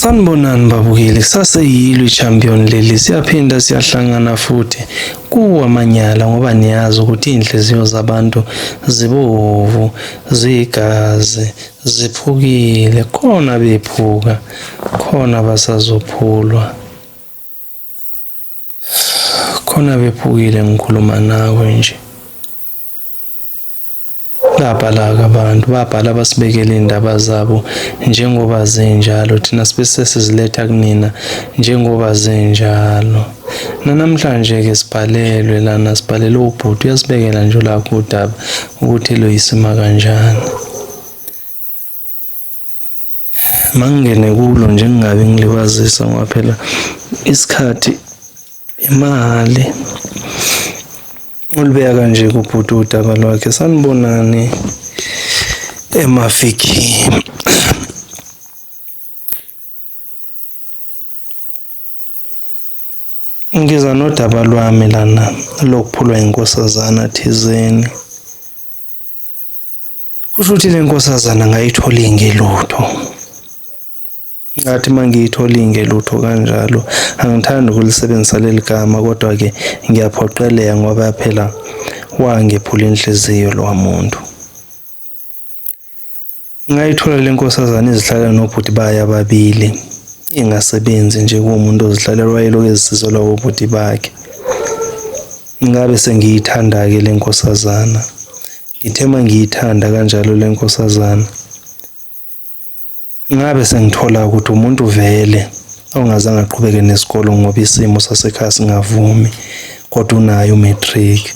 Sanibonani babukeli, kusaseyilo i-champion leli, siyaphinda siyahlangana futhi kuwamanyala ngoba niyazi ukuthi iy'nhliziyo zabantu zibovu, ziyigazi, ziphukile, khona bephuka, khona basazophulwa. Khona bephukile ngikhuluma nawe nje. Babhala-ke abantu, babhala basibekela iy'ndaba zabo njengoba zinjalo, thina sibe sesiziletha kunina njengoba zinjalo. Nanamhlanje-ke sibhalelwe lana, sibhalelwe ubhuti, uyasibekela nje olakho udaba ukuthi luyisima kanjani. Mangingene kulo nje ngingabe ngilibazisa ngoba phela isikhathi imali. Ulibeka kanje kubhuti udaba lwakhe. Sanibonani emafikini. Ngiza nodaba lwami lana lokuphulwa inkosazana thizeni. Kusho ukuthi le nkosazana ngayithola ingelutho. Ngathi uma ngiyithola ingelutho kanjalo, angithandi ukulisebenzisa leli gama kodwa-ke ngiyaphoqeleka ngoba phela wangephula inhliziyo lowa muntu. Ngayithola le nkosazana izihlalela nobhuti bayo ababili, ingasebenzi nje kuwumuntu ozihlalela wayelokhu ezisizelwa obhuti bakhe. Ngabe sengiyithanda-ke le nkosazana. Ngithe uma ngiyithanda kanjalo le nkosazana, ngabe sengithola ukuthi umuntu vele ongazange aqhubeke nesikolo ngoba isimo sasekhaya singavumi, kodwa unaye u-matric.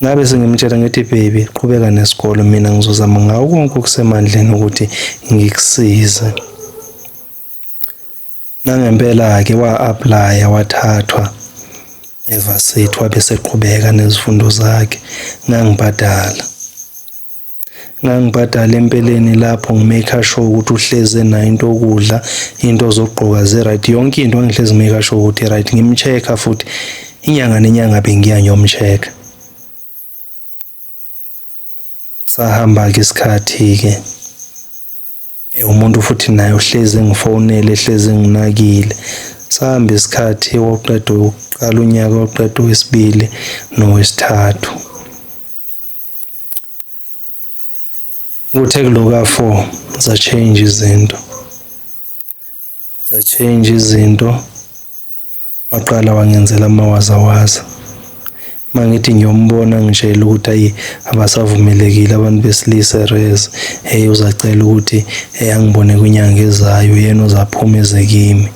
Ngabe sengimtshela ngithi baby qhubeka nesikolo mina ngizozama ngawo konke okusemandleni ukuthi ngikusize. Nangempela-ke wa-aplaya wathathwa evasithi wabe eseqhubeka nezifundo zakhe ngangibhadala. Ngangibhadala empeleni lapho ngi-make sure ukuthi uhlezi enayo into yokudla, into zokugqoka zi-right, yonke into ngangihlezi ngi-make sure ukuthi i-right, ngim-check-a futhi inyanga nenyanga bengiya ngiyom-check-a. Sahamba-ke isikhathi-ke, umuntu futhi naye uhlezi engifonela, ehlezi enginakile. Sahamba isikhathi woqeda owokuqala unyaka, woqeda owesibili nowesithathu. Kuthe kulo ka-four za-change izinto, za-change izinto, waqala wangenzela amawazawaza. Mangithi ngiyombona ngitshela ukuthi ayi abasavumelekile abantu besilisa e-res, hey uzacela ukuthi hey angibone kwinyanga ezayo yena uzaphuma eze kimi.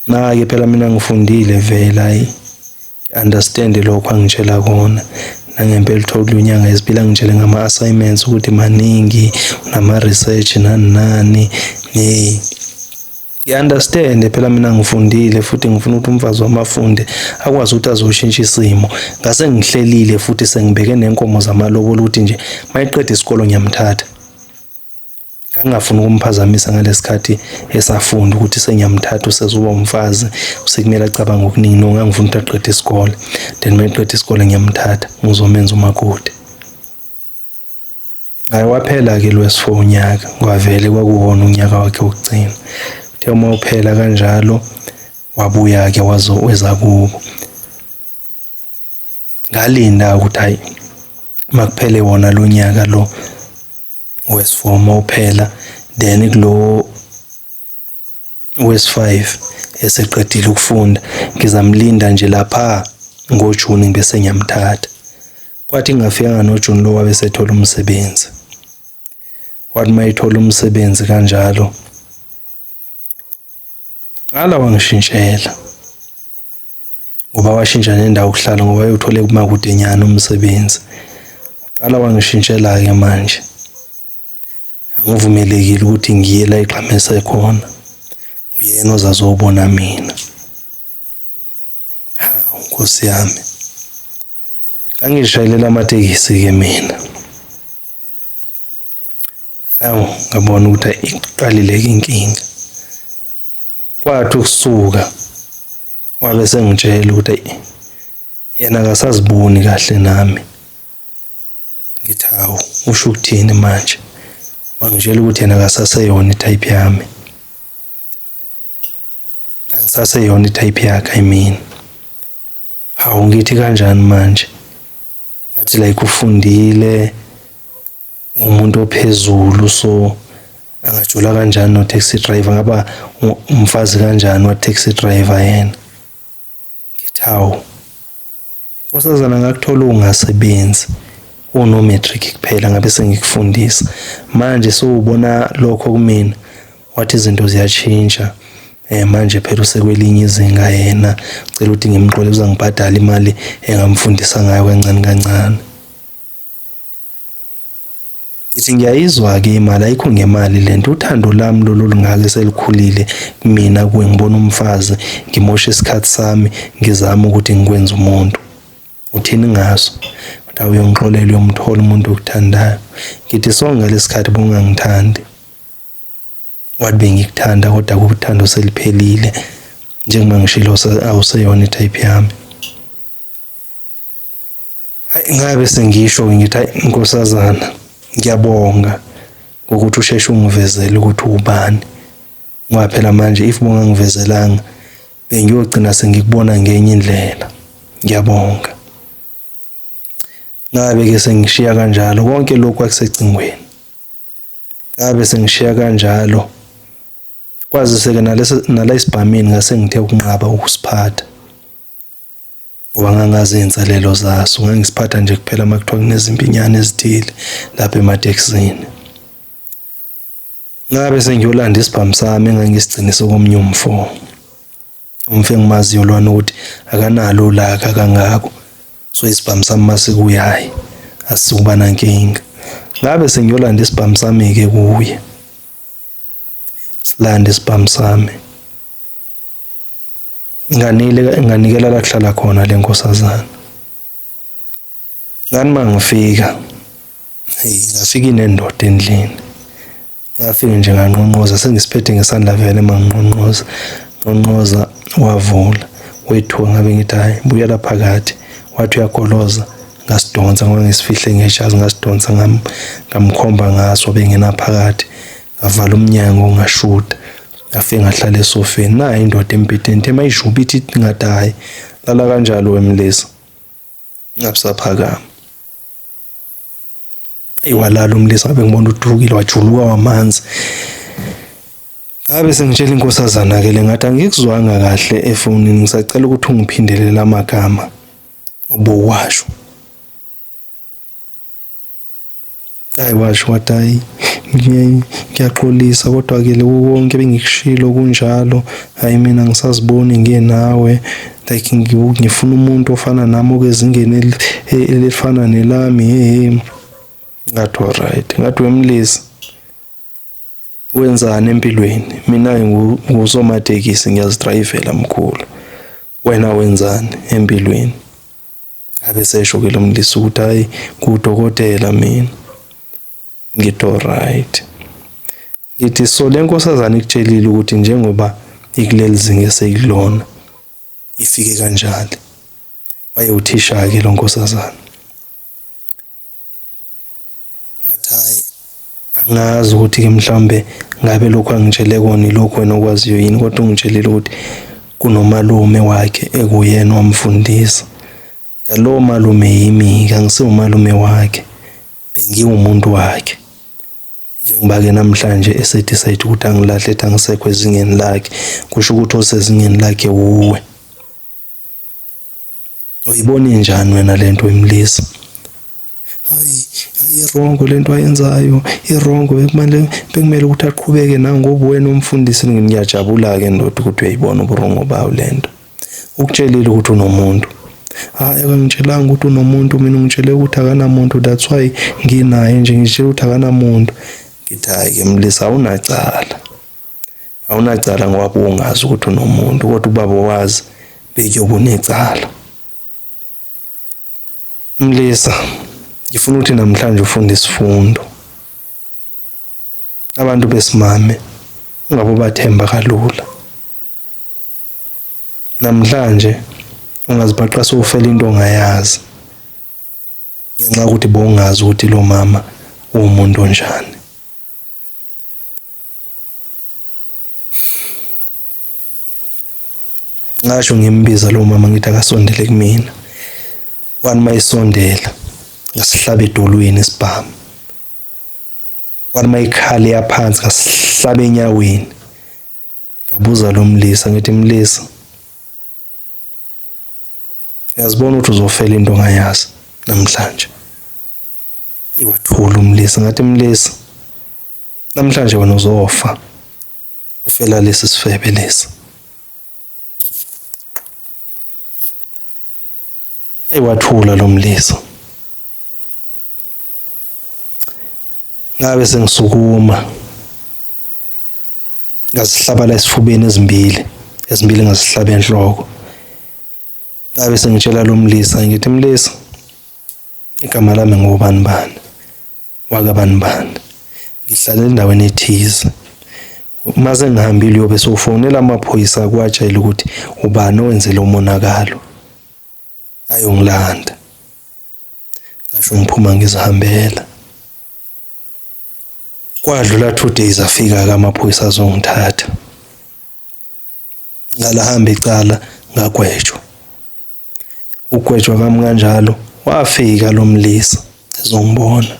Na-ke phela mina ngifundile vele ayi understand lokho angitshela kona. Nangempela uthole kulo nyanga yesibili angitshele ngama-assignments ukuthi maningi, nama-research nani nani. Hey, ngi-understand phela mina ngifundile futhi ngifuna ukuthi umfazi wami afunde akwazi ukuthi azoshintsha isimo. Ngase ngihlelile futhi sengibeke nenkomo zamalobolo ukuthi nje mayiqeda isikolo ngiyamthatha. Ngangingafuni ukumphazamisa ngalesikhathi esafunda ukuthi sengiyamthatha usezoba umfazi, sekumele acabange okuningi. No, ngangifuna ukuthi aqede isikole, then uma eqeda isikole ngiyamthatha ngizomenza umakoti. Hhayi, waphela-ke lo wesi-four unyaka, kwavele kwakuwona unyaka wakhe wokugcina. Uthe uma uphela kanjalo, wabuya-ke weza kubo. Ngalinda ukuthi hhayi, makuphele wona lo nyaka lo wesi-four uma uphela, then kulo wesi-five eseqedile ukufunda ngizamlinda nje lapha ngoJuni bese ngiyamthatha. Kwathi ngingafikanga noJuni lo wabe esethola umsebenzi. Wathi uma ethola umsebenzi kanjalo, qala wangishintshela ngoba washintsha nendawo yokuhlala ngoba wayewuthole kumakudenyana umsebenzi. Qala wangishintshela-ke manje. Angivumelekile ukuthi ngiye la igxamese khona. Uyena ozazobona mina. Hawu Nkosi yami. Ngangishayelele amatekisi-ke mina. Hawu ngabona ukuthi iqalile-ke inkinga. Kwathi ukusuka wabe sengitshela ukuthi ayi yena akasaziboni kahle nami. Ngithi hawu usho ukuthini manje? Wangitshela ukuthi yena akasaseyona i-type yami. Angisaseyona i-type yakhe, I mean. Hawu, ngithi kanjani manje? Wathi like ufundile, umuntu ophezulu, so angajula kanjani no-taxi driver, ngaba umfazi kanjani wa-taxi driver yena? Ngithi hawu, nkosazana, ngakuthola ungasebenzi, uno-matric kuphela, ngabe sengikufundisa. Manje sewubona lokho kumina. Wathi izinto ziyatshintsha, manje phela usekwelinye izinga yena, ucela ukuthi ngimxolele, uzangibhadala imali engamfundisa ngayo kancane kancane. Ngithi ngiyayizwa-ke imali, ayikho ngemali lento, uthando lami lolu olungaka eselikhulile kumina kuwe, ngibona umfazi, ngimosha isikhathi sami ngizama ukuthi ngikwenze umuntu. Uthini ngaso? Wathi uyongixolela, uyomthola umuntu okuthandayo. Ngithi so ngalesi sikhathi bowungangithandi. Wathi bengikuthanda kodwa uthando seliphelile, njengoba ngishilo awuseyona i-type yami. Hayi, ngabe sengisho ngithi hayi nkosazana, ngiyabonga ngokuthi usheshe ungivezele ukuthi ubani, ngoba phela manje if bongangivezelanga bengiyogcina sengikubona ngenye indlela. Ngiyabonga. Ngabe-ke sengishiya kanjalo konke lokhu kwakusecingweni. Ngabe sengishiya kanjalo, kwazise-ke nala esibhamini ngase ngithe ukunqaba ukusiphatha, ngoba ngangazi iy'nselelo zaso. Ngangisiphatha nje kuphela uma kuthiwa kunezimpinyana ezithile lapha ematekisini. Ngabe sengiyolanda isibhamu sami engangisigcinise komunye umfo. Umfo engimaziyo lwana ukuthi akanalo ulaka kangako. So isibhamu sami masikuye, hhayi asisukuba nankinga. Ngabe sengiyolanda isibhamu sami-ke kuye. Silanda isibhamu sami. Nganile nganikela la kuhlala khona le nkosazana. Ngani mangifika, hey, ngafika inendoda endlini. Ngafika nje nganqonqoza, sengisiphethe ngesandla vele manginqonqoza. Nqonqoza, wavula. Wethuka, ngabe ngithi hayi buyela phakathi. Wathi uyagoloza, ngasidonsa ngoba ngisifihle ngejazi, ngasidonsa ngamkhomba ngaso bengena phakathi. Ngavala umnyango ngashuda. Ngafike ngahlala esofeni. Nayi indoda embhedeni, ithe mayishuba ithi ngathi hhayi, lala kanjalo wemlisa. Ngabusaphakama. Eyi, walala umlisa, ngabe ngibona uthukile, wajuluka wamanzi. Ngabe sengitshela inkosazana-ke le, ngathi angikuzwanga kahle efonini, ngisacela ukuthi ungiphindele la magama obuwasho. Hayi, washo wathi hhayi ngiyaxolisa kodwa-ke lokhu konke bengikushilo kunjalo, hhayi mina angisaziboni ngenawe, like ngifuna umuntu ofana nami okezingeni elifana nelami, he. Ngathi alright, ngathi wemlisa wenzani empilweni? Mina ngusomatekisi, ngiyazidrayivela mkhulu, wena wenzani empilweni? Abe sesho-ke lo mlisa ukuthi hhayi ngudokotela mina. Ngithi alright. Ngithi so le nkosazana ikutshelile ukuthi njengoba ikuleli zinga eseyikulona ifike kanjani? Wayewuthisha-ke lo nkosazana. Wathi hhayi angazi ukuthi-ke mhlawumbe ngabe lokhu angitshele kona ilokhu wena okwaziyo yini, kodwa ungitshelile ukuthi kunomalume wakhe ekuyena wamfundisa. Ngalowo malume yimi-ke, angisiwumalume wakhe, bengiwumuntu wakhe. Njengoba-ke namhlanje ese-decide ukuthi angilahle, ethi angisekho ezingeni lakhe, kusho ukuthi osezingeni lakhe wuwe. Uyibona injani wena lento wemlisa? Hayi, i-wrong lento ayenzayo, i-wrong, bekumele ukuthi aqhubeke nangoba wena umfundisi. Ngiyajabula-ke ndoda ukuthi uyayibona uburongo bayo lento. Ukutshelile ukuthi unomuntu. Hhayi, akangitshelanga ukuthi unomuntu, mina ungitshele ukuthi akanamuntu, that's why nginaye nje, ngitshela ukuthi akanamuntu. Ngithi hhayi-ke mlisa, awunacala. Awunacala ngoba ungazi ukuthi unomuntu, kodwa ubaba wazi bekuyoba unecala. Mlisa, ngifuna ukuthi namhlanje ufunde isifundo. Abantu besimame ungabobathemba kalula. Namhlanje ungazibhaqa sewufela into ongayazi ngenxa yokuthi bowungazi ukuthi lo mama uwumuntu onjani. Ngasho ngimbiza lo mama ngithi akasondele kumina. Wani mayisondela ngasihlaba edolweni isibhamu. Wani mayikhala yaphansi ngasihlaba enyaweni. Ngabuza lo mlisa ngithi mlisa uyazibona ukuthi uzofela into ongayazi namhlanje. Iwathula umlisa ngathi mlisa namhlanje wena uzofa ufela lesi sifebe lesi. Eyi wathula lo mlisa. Ngabe sengisukuma ngazihlaba la esifubeni ezimbili, ezimbili ngazihlaba enhloko. Ngabe sengitshela lo mlisa ngithi mlisa igama lami ngubani bani wakabani bani ngihlala endaweni ethize. Uma sengihambile uyobe sewufonela amaphoyisa kuwatshela ukuthi ubani owenze lo monakalo ayongilanda. Ngasho ngiphuma ngizihambela. Kwadlula 2 days afika-ke amaphoyisa azongithatha. Ngalahamba icala ngagwetshwa. Ukugwetshwa kwami kanjalo wafika lo mlisa ezongibona.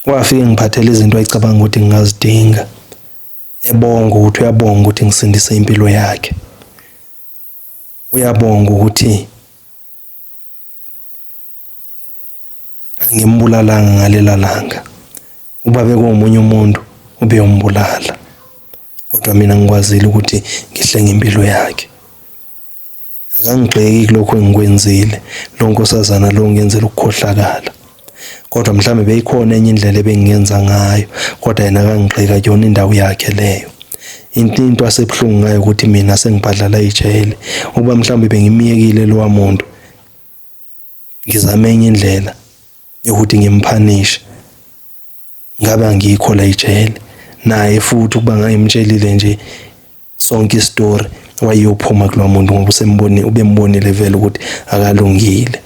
Wafika engiphathela izinto ayicabanga ukuthi ngingazidinga. Ebonga ukuthi uyabonga ukuthi ngisindise impilo yakhe. Uyabonga ukuthi angimbulalanga ngalela langa. Uba bekuwomunye umuntu ubeyombulala. Kodwa mina ngikwazile ukuthi ngihlenge impilo yakhe. Akangigxeki kulokhu engikwenzile. Lo nkosazana lo ngenzela ukukhohlakala. Kodwa mhlambe beyikhona enye indlela ebengingenza ngayo, kodwa yena akangigxeka kuyona indawo yakhe leyo. Into asebuhlungu ngayo ukuthi mina sengibhadlala ijele. Ukuba mhlambe bengimyekile lowa muntu ngizame enye indlela yokuthi ngimphanishe ngabe angikho la ejele. Naye futhi ukuba ngangimtshelile nje sonke isitori wayeyophuma kulowa muntu ngoba usembonile, ubembonile vele ukuthi akalungile.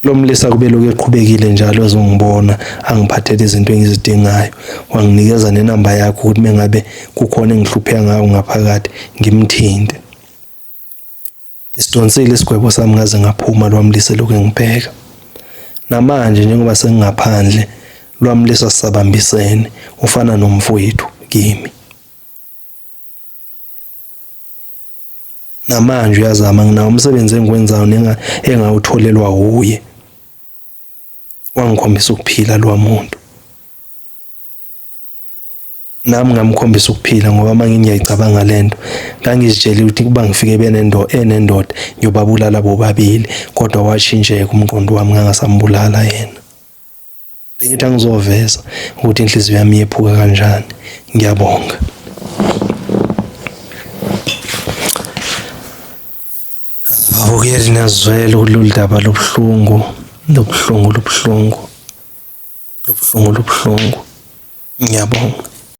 Lo mlisa kube lokhu eqhubekile njalo ezongibona angiphathele izinto engizidingayo. Wanginikeza nenamba yakhe ukuthi mengabe kukhona engihlupheka ngayo ngaphakathi ngimthinte. Ngisidonsile isigwebo sami ngaze ngaphuma lwamlisa lokhu engibheka. Namanje njengoba sengingaphandle lwamlisa sisabambisene ufana nomfowethu kimi. Namanje uyazama nginawo umsebenzi engiwenzayo engawutholelwa wuye. Wangikhombisa ukuphila lowa muntu. Nami ngamkhombisa ukuphila ngoba uma ngingiyayicabanga lento ngangizitshela ukuthi kuba ngifike benendo enendoda ngiyobabulala bobabili kodwa washintsheka umqondo wami ngangasambulala yena. Bengithi angizoveza ukuthi inhliziyo yami yephuka kanjani. Ngiyabonga. Abukeli niyazwela kulolu daba lobuhlungu, lobuhlungu, lobuhlungu, lobuhlungu, lobuhlungu. Ngiyabonga.